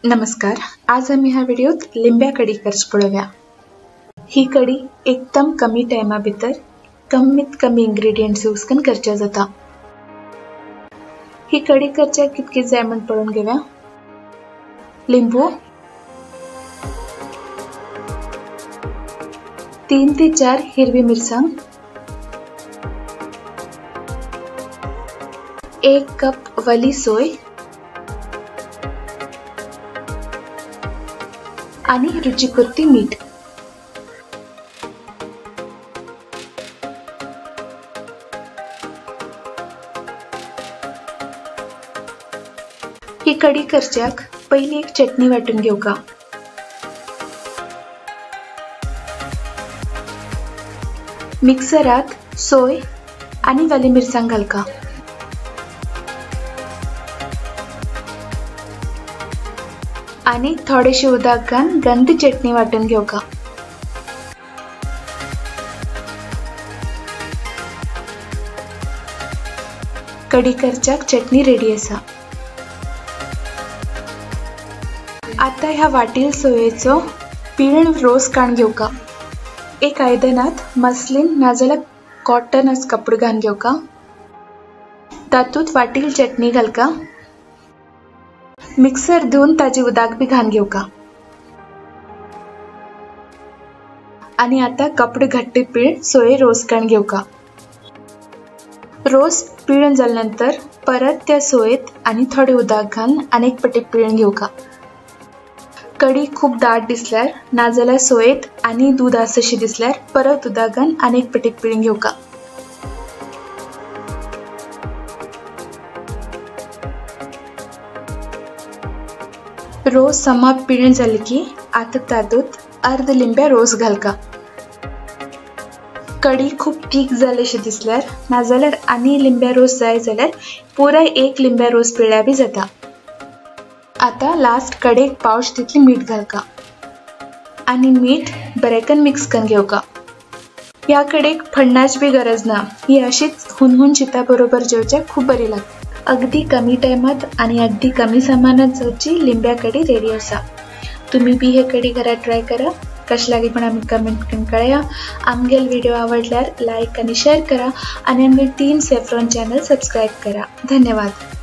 नमस्कार, आज आमी ह्या व्हिडिओत लिंब्या कडी करच पळोवया। ही कडी एकदम कमी टायमा भितर कमीत कमी इंग्रेडियंट्स यूज करून करच्या जाता। ही कडी करच्याक कितकी जाय म्हण पळोवन घेवया। लिंबू 3 ते 4 हिरवी मिरसांग, 1 कप वली सोय आणि रुचीपुरती मीठ। ही कडी करच्याक पयली एक चटणी वाटून घेवका। मिक्सरात सोय आणि वली मिरसांग घालका। आणि थोडेशे उदक घालून गंध चटणी वाटून घेवका। कडी करच्याक चटणी रेडी आसा। आता ह्या वाटील सोयेचो पिळून रोस काडून घेवका। एक आयदनात मसलिन नाजाल्यार कॉटन अस कपडो घालून घेवका। तातूंत वाटील चटणी घालका। मिक्सर धुवन ताजे उदक बी घालून घेवका। आणि आता कपडे घट्ट पिळ सोय रोस काडून घेवका। रोस पिळून जाल्या नंतर परत त्या सोयेत आनी थोडे उदक घालून आनी एक पटी पिळून घेवका। कडी खूब दाट दिसल्यार नाजाल्यार सोयेत आनी दूद आसा अशी दिसल्यार परत उदक घालून आनी एक पटी पिळून घेवका। रोस समा पिळून जाली की आता तातूंत अर्द लिंब्या रोस घालका। कडी खूब तीख जाली दिसल्यार नाजाल्यार आनी लिंब्या रोस जाय जाल्यार पुराय एक लिंब्या रोस पिळ्यार बी जाता। आता लास्ट कडेक पावश तितली मीठ घालका आनी मीठ बरेकन मिक्स करून घेवका। ह्या कडेक फण्णाची बी गरज ना, ही अशीच हुनहुन शिता बरोबर जेवच्याक खूब बरी लागता। अगदी कमी टायमात आणि अगदी कमी सामानात जावची लिंब्या कडी रेडी आसा। तुम्ही बी हे कडी घरात ट्राय करा। कशी लागली पण आमी कमेंट करून कळया। आमगेल व्हिडिओ आवडल्यार लाईक आणि शेअर करा आणि आमगे टीम सॅफ्रॉन चॅनल सबस्क्राईब करा। धन्यवाद।